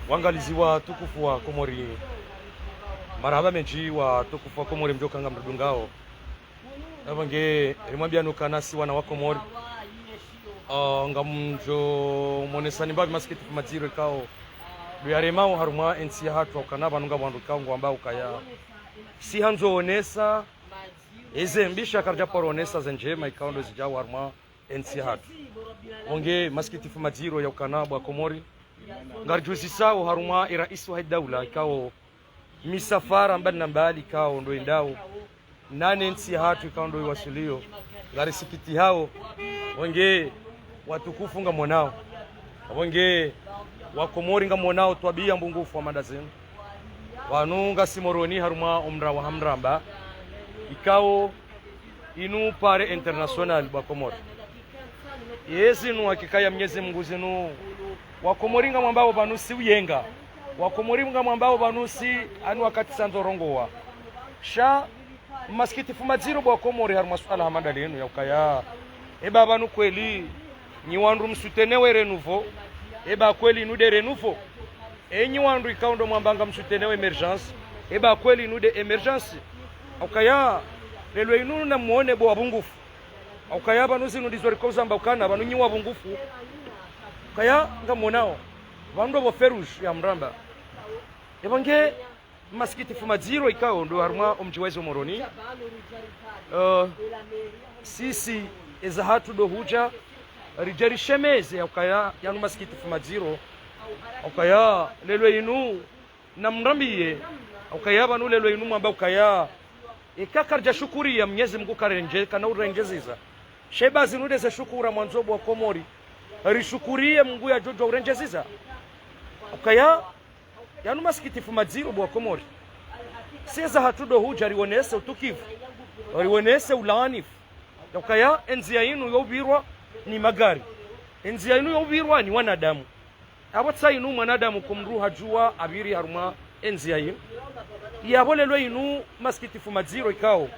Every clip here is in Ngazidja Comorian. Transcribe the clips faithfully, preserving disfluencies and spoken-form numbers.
Wangalizi watukufu wa Komori, marahaba mendji watukufu wa Komori mdjoka ngamridungao. Apvo nge rimwambiani ukana si wana wa Komori. Ah, ngamdjo monesani mbapvi masikitifu madziro ikao ndo yaremao harumwa entsi yahatru, ukana pvanu ngapvo wandru ikao ngwambao ukaya si handzo onesa eze mbi sha karidja paro onesa ze ndjema ikao ndo zidjao harumwa entsi yahatru. Apvo nge masikitifu madziro ya ukana bo wa Komori, ngaridjuzisao harumwa e raisi wahe daula ikao misafara mbali na mbali ikao ndo yendao, na ne ntsi yahatru ikao ndo iwasilio, ngarisikitihao. Apvo nge watukufu ngamonao, apvo nge wa Komori ngamonao twabiya mbungufu wa mada zinu. Pvanu ngasi Moroni harumwa omraa wa Hamramba ikao inu pare international bo wa Komori. Ye zinu hakika ya Mnyezi Mungu zinu, wa Komori ngamwambao pvanu si uyenga. Wa Komori ngamwambao pvanu si ani wakati sandzo rongowa. Sha masikitifu madziro bo wa Komori harumwa suala hama ndalinu ya ukaya, eba pvanu kweli nyi wandru msoutenir e renouveau, eba kweli inu nde renouveau. Enyi wandru ikao ndo mwamba ngamsoutenir e émergence, eba kweli inu nde émergence. Ukaya lelo inu namwone bo wabungufu. Ukaya pvanu zinu ndizo riko uzamba ukana pvanu nyi wabungufu. Ukaya ngamonao pvanu ndo pvo feu rouge ya Hamramba. Apvo nge masikitifu madziro ikao ndo harumwa omdji wa izo Moroni. Eh, sisi eza hatru ndo hudja ridje rishemeze ya ukaya yanu masikitifu madziro. Ukaya lelo inu namrambiye ukaya pvanu lelo inu mwamba ukaya eka karidja shukuriya Mnyezi Mungu karendje kana urendjeziza. Sha eba zinu nde ze shukura mwandzo bo wa Komori, rishukuriye Mungu yadjodjo urendjeziza. Ukaya yanu masikitifu madziro bo wa Komori. Si eza hatru ndo hudja rionese utukivu, rionese ulaanifu. Ya ukaya endziya inu yo upvirwa ni magari. Endziya inu yo upvirwa ni wanadamu. Apvo tsa inu mwanadamu ko mdru hadjuwa apviri harumwa endziya inu. Yapvo lelo inu masikitifu madziro ikao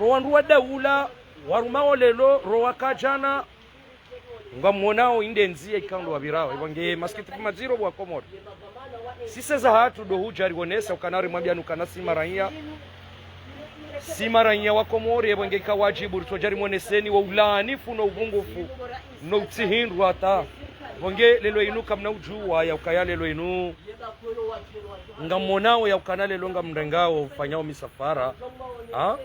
ro wandru wa daula warumao lelo, ro waka djana, ngamwonao inde ndziya ikao ndo wapvirao. Apvo nge masikitifu madziro bo wa Komori. Sisi eza hatru ndo hudja rionesa ukana rimwambiani ukana si maraiya, si maraiya wa Komori, apvo nge ika wadjibu ritsodja rimoneseni wo ulaanifu no ubungufu no utsihindru hata. Apvo nge lelo inu kamna udjuwa ya ukaya lelo inu ngamonao ya ukana lelo ngamrengao ufanyao misafara. Ha?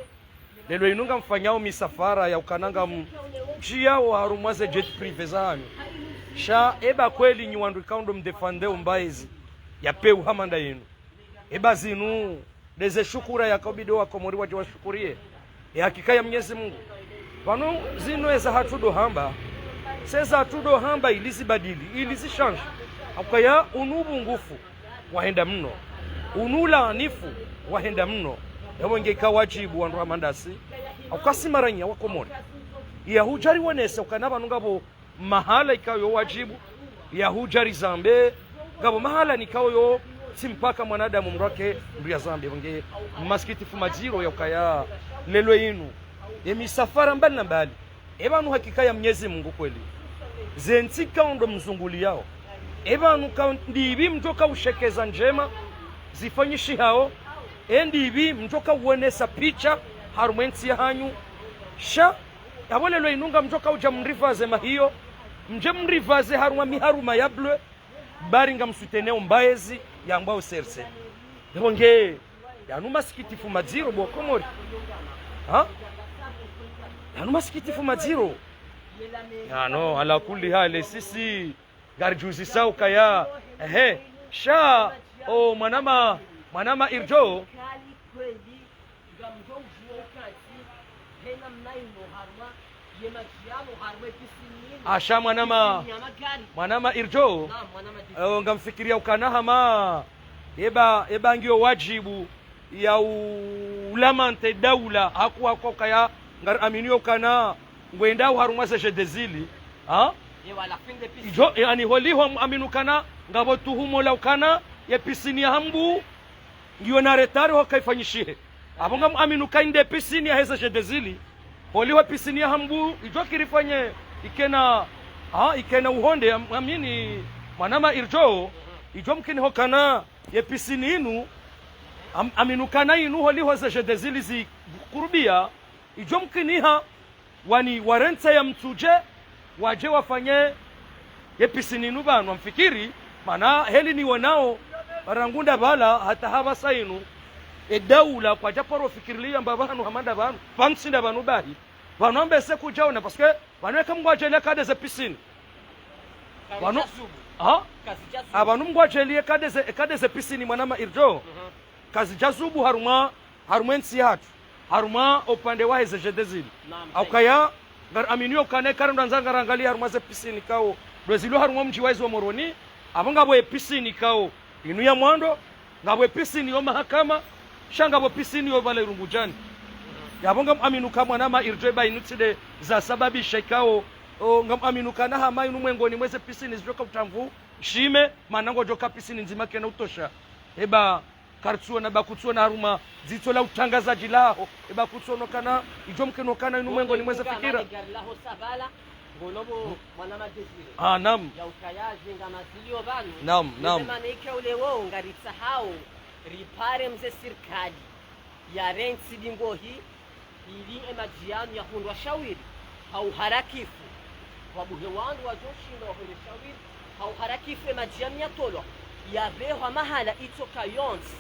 Lelo inu ngamfanyao misafara ya ukana ngamdjiyao harumwa ze jet privé zanyu. Sha eba kweli nyi wandru ikao ndo mdéfendre o mbaezi ya peu hama nda yinu. Eba zinu nde ze shukura yaka ubidi wa Komori wadje washukuriye. E hakika ya Mnyezi Mungu. Pvanu zinu eza hatru ndo hamba, si eza hatru ndo hamba ili zibadili, ili zishandje. Ukaya unu ubungufu wahenda mno. Unu ulaanifu wahenda mno. Yapvo nge ika wadjibu wandru hama ndasi, uka si maraiya wa Komori, ya hudja rionese ukana pvanu ngapvo mahala ikao yo wadjibu ya hudja rizambe, ngapvo mahala nikao yo tsi mpaka mwanadamu mdru ake mdru yazambe. Apvo nge masikitifu madziro ya ukaya lelo inu ye misafara mbali na mbali. Epvanu hakika ya Mnyezi Mungu kweli, ze ntsi ikao ndo mzunguliyao. Epvanu ka ndipvi mdjoka ushekeza ndjema zifanyishihao? E ndipvi mdjoka uonesa picha harumwa entsi yahanyu? Sha yapvo lelo inu ngamdjoka udja mrivaze mahiyo, mdje mrivaze harumwa miharuma ya bleu, bari ngamsoutenir o mbaezi yambwao C R C. Apvo nge yanu masikitifu madziro bo wa Komori. Ha? Yanu masikitifu madziro. Yanu, ala kulli hali, sisi ngaridjuzisao ukaya, ehe, sha o mwanama, mwanama Irjo. Asha mwanama, mwanama Irjo. Eh, ngamfikiria ukana hama eba, eba ngiyo wadjibu ya u-, ulamante daula, haku, haku ukaya ngari aminio ukana ngwendao harumwa ze jeux des îles. Ha? Idjo, yani holiho mwaminio ukana ngapvo tuhumo la ukana ye piscine ya Hambu ngiyo na retard ho kaifanyishihe. Apvo ngamwaminio uka inde piscine yaheze jeux des îles, holiho piscine ya Hambu idjo kiri ifanye ikena, ha, ikena uhonde, ya mwamini mwanama Irjo. Idjo mkini hukana ye piscine inu, am-, amini ukana inu holiho ze jeux de zili zikurubia, idjo mkini ha wani warentsi ya Mitsudje, wadje wafanye ye piscine inu pvanu, amfikiri, mana heli niwonao, rangu ndapvala, hata hapvasa inu, e daula, kwadja paro fikiri liya amba pvanu, hama ndapvanu, pvanu tsi ndapvanu bahi. Pvanu ambese kudjaona, parce que pvanu eka mngwadjeli eka de ze piscine. Pvanu, ha? A pvanu mngwadjeli eka de ze, eka de ze piscine mwanama Irjo. Kazidja zubu harumwa, harumwa entsi yahatru. Harumwa upande wa heze jeux de zili. Naam, haukaya, ngari aminio ukana eka ndo andza ngarangalia harumwa ze piscine ikao. Ndo zilo harumwa mdji wa ezi wa Moroni, apvo ngapvo ye piscine ikao inu ya mwando, ngapvo ye piscine yo mahakama, sha ngapvo piscine yo pvala Irungudjani. Yapvo ngam amini uka mwanama Irjo eba inu tsi de zasababisha ikao, o, ngam amini ukana hama inu mwengoni mweze piscine zidjoka utamvu, shime, mana ngwadjoka piscine ndzima kena utosha. Eba, karitsuona, ba kutsuona harumwa dzitso la utrangazadji laho. Eba kutsuona ukana, idjo mkini ukana inu mwengoni mweze fikira. Ngolobo mwanama Désiré. Ah, naam. Ya ukaya zinga mazilio pvanu. Naam, naam. Mana ika uleo ngaritsahao ripare mze sirikali yarentsi dingohi ili emadji yanu yahundrwa shawiri ha uharakifu. Wabuhe wandru wadjoshinda wahundre shawiri ha uharakifu emadji yanu yatolwa, yapvehwa mahala itsoka yontsi.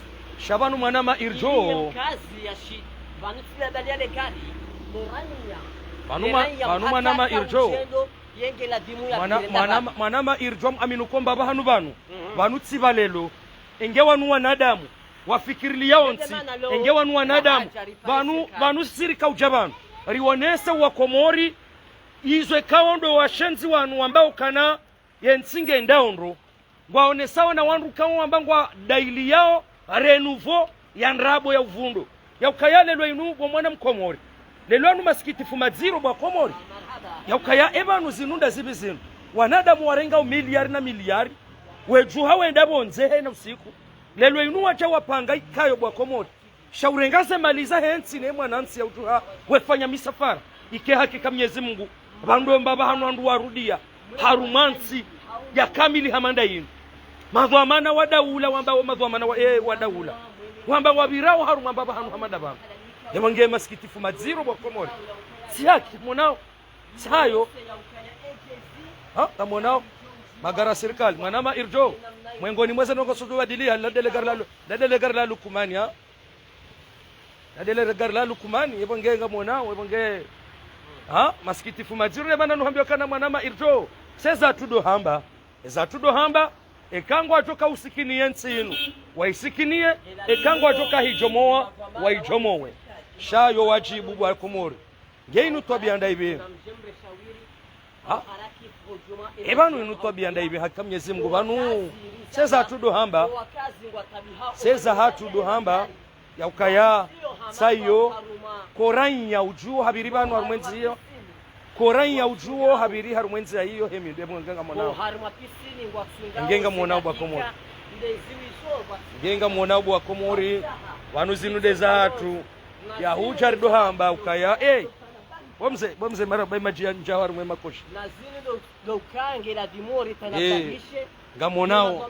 Sha pvanu mwanama Irjo. Ili ye mkazi yashi, pvanu tsi labali ya le gari, moranya. Pvanu ma-, pvanu mwanama Irjo. Mwana-, mwana-, mwanama Irjo, amini ukomba pvahanu pvanu. Pvanu tsi pvalelo. Enge wanu wanadamu wafikiriliya ontsi. Enge wanu wanadamu. Pvanu, pvanu sisi rikaudja pvanu riwonese wa Komori izo ikao ndo washenzi wanu wamba ukana yentsi nge ndao ndro. Ngwaonesao na wandru ikao wamba ngwadailiyao renouveau ya ndrabo ya uvundo. Ya ukaya lelo inu bo mwana Mkomori. Lelo anu masikitifu madziro bwa Komori. Ya ukaya epvanu zinu nda zipvi zinu. Wanadamu warengao miliyari na miliyari. Wedjuha wenda pvondze hena usiku. Lelo inu wadja wapanga ikayo bwa Komori. Sha urenga ze mali zahe ntsi ne mwanantsi ya udjuha wefanya misafara. Ike hakika Mnyezi Mungu. Pvandru amba pvahanu wandru warudiya harumwa ntsi ya kamili hama nda yinu. Madhwamana wa daula wamba, madhwamana wa, eh, wa daula wamba wapvirao harumwa amba pvahanu hama nda pvanu. Ewa nge masikitifu madziro bwa Komori. Tsi haki, monao. Tsi hayo. Ha? Kamonao. Magari ya sirikali. Mwanama Irjo. Mwengoni mweze nongo sudu wadili, ha, la dele gari la Lu-, la dele gari la Lukumani, ha? Na dele gari la Lukumani, epvo nge ngamonao, epvo nge. Ha? Masikitifu madziro, epvana nuhambio kana mwanama Irjo. Seza tudo hamba. Eza tudo hamba. Eka ngwadjoka usikiniye ntsi inu, waisikiniye. Eka ngwadjoka hidjomowa, waidjomowe. Sha yo wadjibu bwa Komori. Nge inu twabiya nda ipvi. Ha? Epvanu inu twabiya nda ipvi haka Mnyezi Mungu pvanu. Seza tudo hamba. Seza hatudo hamba. Ya ukaya tsayo. Koranya udjuo hapviri pvanu harumwa entsi iyo. Koranya udjuo hapviri harumwa entsi iyo hemi nde mwe nge ngamonao. Nge ngamonao bwa Komori. Nge ngamonao bwa Komori. Pvanu zinu nde zahatru. Ya hudja rido hamba ukaya. Eh. Bo mze, bo mze mara, ba imadji ya ndjao harumwa emakoshi. Na zinu ndo, ndo ukange la dimori tana. Eh, tabishe. Ngamonao.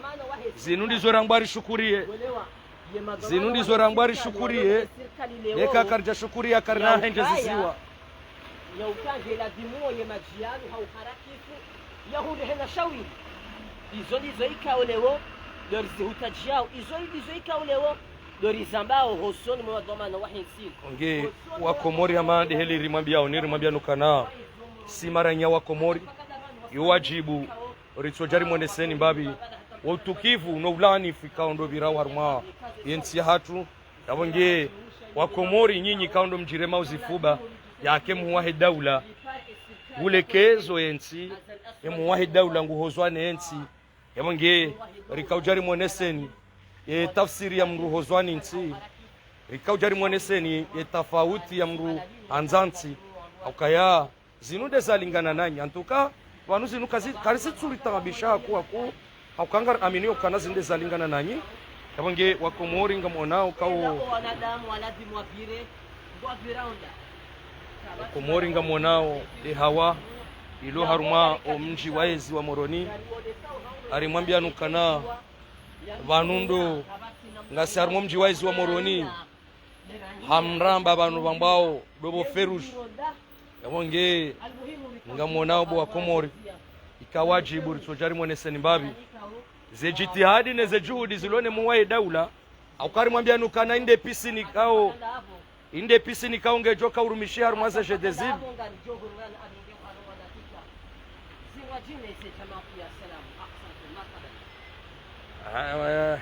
Zinu ndizo rambwa rishukuriye. Zinu ndizo rambwa rishukuriye. Neka karidja shukuriya karina hendje ziziwa. Ya ukange la dimori ye madji yanu ha uharakifu. Ya hundre hena shawiri. Izo ndizo ikao leo. Ndo rizihutadjiyao. Izo ndizo ikao leo. Ndo rizambao hosoni mwa madhwamana wahe ntsi. Nge wa Komori hama nde heli rimwambiyao, ni rimwambiya nukana. Si maranya wa Komori. Yo wadjibu. Ritsodja rimwoneseni mbapvi. Wo utukivu, no ulaanifu ikao ndo pvirao harumwa yentsi yahatru. Yapvo nge wa Komori nyinyi ikao ndo mdjirema uzifuba. Yake muhu wahe daula. Ulekezo yentsi. Ye muhu wahe daula nguhozwa ne yentsi. Epvo nge, rikaudja rimwoneseni, ye tafsiri ya mndru hozwani ntsi. Rikaudja rimwoneseni, ye tafauti ya mndru handza ntsi. Ha ukaya, zinu nde zalingana nanyi. Antuka, pvanu zinu kazi, karisi tsuri taabisha haku haku. Ha uka ngari amini ukana zinu nde zalingana nanyi. Epvo nge wa Komori ngamonao kao. Komori ngamonao, nde hawa, ilo harumwa omdji wa ezi wa Moroni, harimwambiya nukana, Pvanu ndo ngasi harumwa mdji wa ezi wa Moroni, ha mramba pvanu pvambwao Dobo Ferush. Yapvo nge ngamwonao bo wa Komori, ika wadjibu ritsodja rimwoneseni mbapvi ze djitihadi ne ze djuhudi zilo ne muwaye daula. Hauka rimwambia nukana inde pisini kao, inde pisini kao ngedjo ka urumishiha harumwa ze jeux des îles. Ah, eh.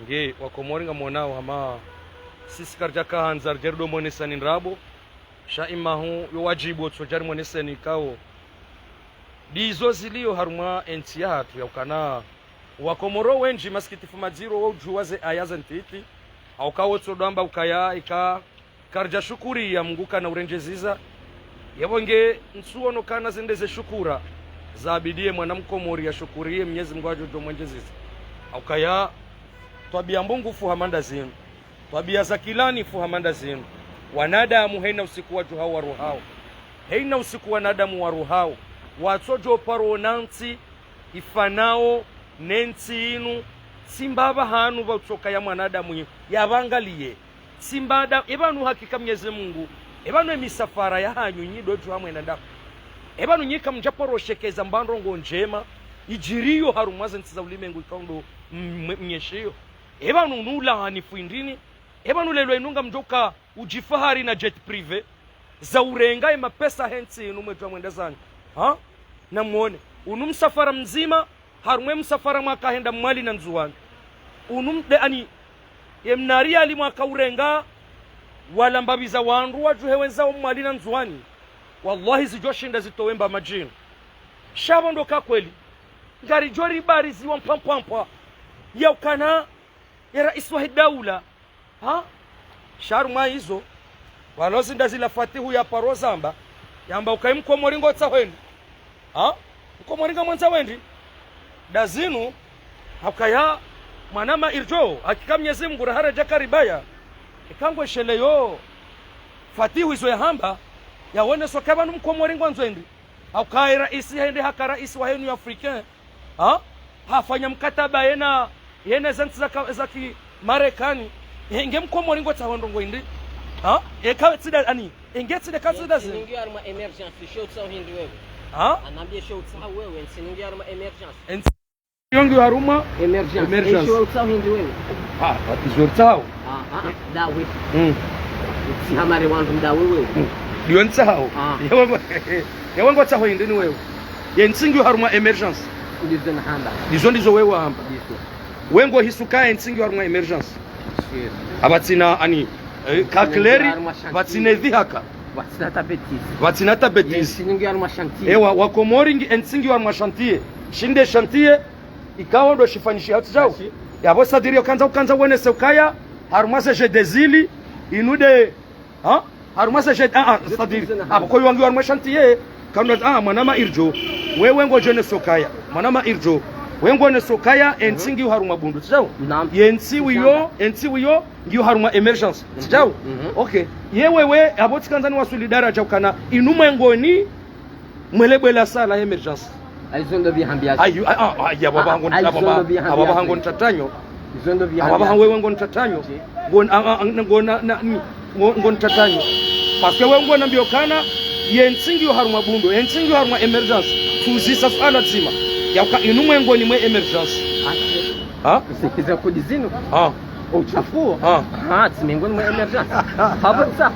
Nge wa Komori ngamwonao hama sisi karidjaka handza ridje rido mwonesani ndrabo. Sha imahu yo wadjibu otsodja rimwoneseni kao ndizo zilio harumwa entsi yahatru, yaukana wa Komoro wendji masikitifu madziro wa udjuwa ze aya ze ntiti. Hauka wotsodo amba ukaya ika karidja shukuriya Mungu kana urendjeziza. Yapvo nge ntsuono kana zende ze shukura zabidi ye mwana mkomori ya shukuriye Mnyezi Mungu adjo djo mwendjeziza. Haukaya twabia mbungufu hama nda zinu, twabia za kilanifu hama nda zinu, wanadamu heina usiku wadjuhao waruhao, heina usiku wanadamu waruhao, watsodjo paro na ntsi ifanao ne ntsi inu. Tsi mbapvi hanu pvatsokaya mwanadamu yi yapvangaliye. Tsi mbada, epvanu hakika Mnyezi Mungu, epvanu emisafara yahanyu nyi ndo djuha mwenda ndahu. Epvanu nyi kamdja paro shekeza mba ndrongo ndjema idjiriyo harumwa ze ntsi za ulimengu ikao ndo m-, m-, mnyeshiyo. Epvanu nula hanifu indrini. Epvanu lelo inu ngamdjoka udjifahari na jet privé za urenga emapesa he ntsi inu mwedjuha mwenda zanyu. Ha? Namwone. Unu msafara mdzima, harumwa emsafara mwaka henda Mwali na Ndzuwani. Unu mde ani, ye mna riali mwaka urenga, wala mbapvi za wandru wadjuhe wendza o Mwali na Ndzuwani. Wallahi zidjoshinda zitowe mba madjini. Sha pvo ndo ka kweli. Ngaridjo ribariziwa mpwampwampwa. Yaukana, ye raisi wahe daula. Ha? Sha harumwa izo, walo zi nda zila Fatihu ya paro zamba, yamba ukayi mkomori ngotsaho hindri. Ha? Mkomori ngamwendza hindri. Nda zinu, haukaya mwanama Irjo, hakika Mnyezi Mungu raha radja karibaya. Ika ngwesheleyo Fatihu izo yahamba, yawoneso kaya pvanu mkomori ngwandzo hindri. Haukaya raisi hende haka raisi wa he Union Africaine. Ha? Hafanya mkataba yena, yena ze ntsi za ka-, za ki Marekani. He, nge mkomori ngotsaho ndrongo hindri. Ha? Eka tsi nda ani, enge tsi nde ka tsi nda zi. Entsi ningi harumwa émergence, sho utsaho hindri wewe. Ha? Anambie sho utsaho wewe, entsi ningi harumwa émergence. Entsi yo ngi harumwa émergence. Émergence. Entsi yo utsaho hindri wewe. Ah, what is your tsaho? Ah, ah, ah, ndawe. Mm. Utsi hamare wandru ndawe wewe. Mm. Ndiyo ntsaho. Ah. Yewe ngo-, yewe ngotsaho hindri ni wewe. Ye ntsi ngi harumwa émergence. Ndizo nahamba. Ndizo ndizo wewe wahamba. Ndizo. Wewe ngohisu kaya entsi ngi harumwa émergence. Sure. Apvatsina ani, eh, ka clair, pvatsina edhihaka. Pvatsina tabetizi. Pvatsina tabetizi. Ye ntsi ngi harumwa chantier. Ewa, wa Komori ngi entsi ngi harumwa chantier. Shinde chantier, ikao ndo shifanyishiha tsidjao. Yapvo sadiri yo kandza, ukandza wonese ukaya, harumwa ze jeux des îles, inu nde, ha? Harumwa ze jeux, ah, ah, sadiri. Apvo koyi wangi harumwa chantier, kanu, ah, mwanama Irjo. Wewe ngodjo neso kaya, mwanama Irjo. Wewe ngoneso kaya, entsi ngi harumwa bundu, tsidjao. Naam. Ye ntsi wiyo, entsi wiyo, ngi harumwa émergence, tsidjao. Mhm. Ok. Ye wewe, apvo tsikandza ni wasuli daradja ukana, inu mwengoni, mwele bwela sala émergence. Ayizo ndo bihambia. Ayu, a, a, a, ya baba hangu, a, a, baba, a, baba hangu ntatanyo. Izo ndo bihambia. A, baba hangu wewe ngo ntatanyo. Ngo, a, a, ngo na, na, ni, ngo, ngo ntatanyo. Parce que wewe ngo nambio kana, ye ntsi ngi yo harumwa bundu, ye ntsi ngi yo harumwa émergence. Tuzisa suala dzima. Yauka inu mwengoni mwe émergence. Ha? Ze nkudi zinu. Ha? Utsahao. Ha? Ha, tsi mengoni mwe émergence. Hapvo tsa.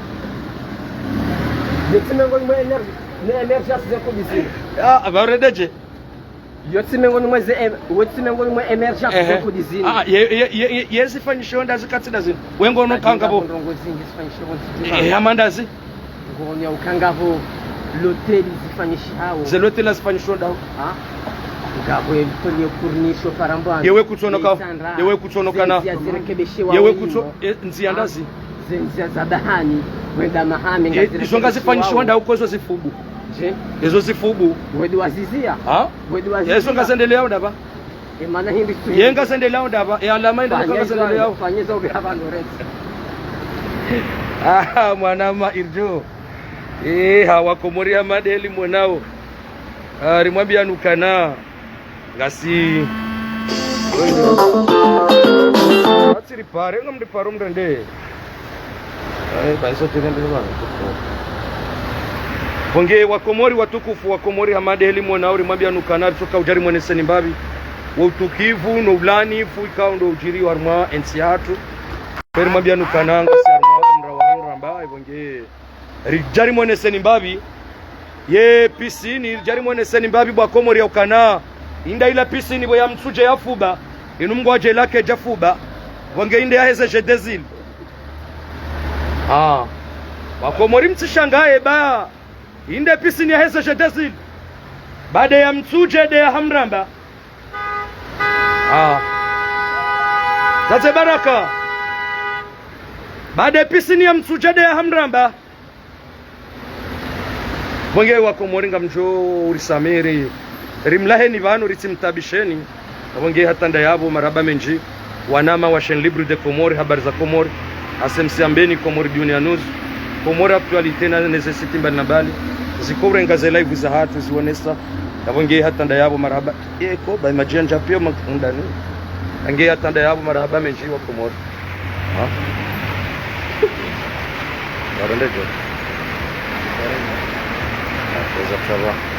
Ye tsi mengoni mwe émer-, mwe émergence ze nkudi zinu. Ah, ba urededje. Yo tsi mengoni mwe ze em-, we tsi mengoni mwe émergence ze nkudi zinu. Ah, ye, ye, ye, ye, ye zifanyishiho nda zi katsi nda zinu. Wengo no kanga pvo. Ndrongo zingi zifanyishiho nda zi. Eh, hama nda zi. Ngonya ukanga pvo loteli zifanyishihao. Ze loteli zifanyishiho nda. Ha? Ngapvo ye mtonye kurnisho parambwani. Yewe kutsono ka. Yewe kutsono kana. Yewe kutso-, eh, ndzia nda zi. Ze ndzia za bahani, wenda mahame, eh, izo ngazifanyishiwa nda uko ezo zifubu. Je? Ezo zifubu. Wedi wazizia? Ha? Wedi wazizia? Ezo ngazendelea nda pva? E mana hindri tu. Ye ngazendelea nda pva? E alama hindri ngazendelea. Fanyeza ubi hapva ndo reti. Ah, mwanama Irjo. Eh, hawa Komori ya madeli mwanao. Ah, rimwambia nukana. Ngasi. Atsi ripare, ngamriparo mrende. Eh, baisa tirende bana. Pvonge Wakomori watukufu, Wakomori hama de heli mwonao rimwambia nukana, ritsoka udja rimweneseni mbapvi wo utukivu, no ulanifu, ikao ndo udjiri harumwa entsi yahatru. Rimwambia nukana, ngasi harumwa mraya wa Hamramba, ipvonge. Ridja rimweneseni mbapvi ye piscine, ridja rimweneseni mbapvi bo Wakomori ya ukana. Inda ila piscine bo ya Mtsudje ya fuba, inu mngwadje lake dja fuba, pvonge inde yaheze G deux Îles. Ah. Wakomori mtsishangaye ba, inde piscine yaheze G deux Îles. Ba de ya Mtsudje de ya Hamramba. Ah. Tate Baraka. Ba de piscine ya Mtsudje de ya Hamramba. Pvonge Wakomori ngamdjo urisamiri. Rimlaheni pvanu ritsimtabisheni. Pvonge hata ndayapvo marahaba mendji. Wanama wa Chaîne Libre de Comores, Habari za Comores. A C M C Ambeni, Comores Dunia News. Comores Actualité na neze site mbali na mbali. Ziko urenga ze live zahatru zionesa. Pvonge hata ndayapvo marahaba. Eko, ba imaji yandja pia ma-, undani. Pvonge hata ndayapvo marahaba mendji Wakomori. Ha? Warende djo. Ah, eza trava.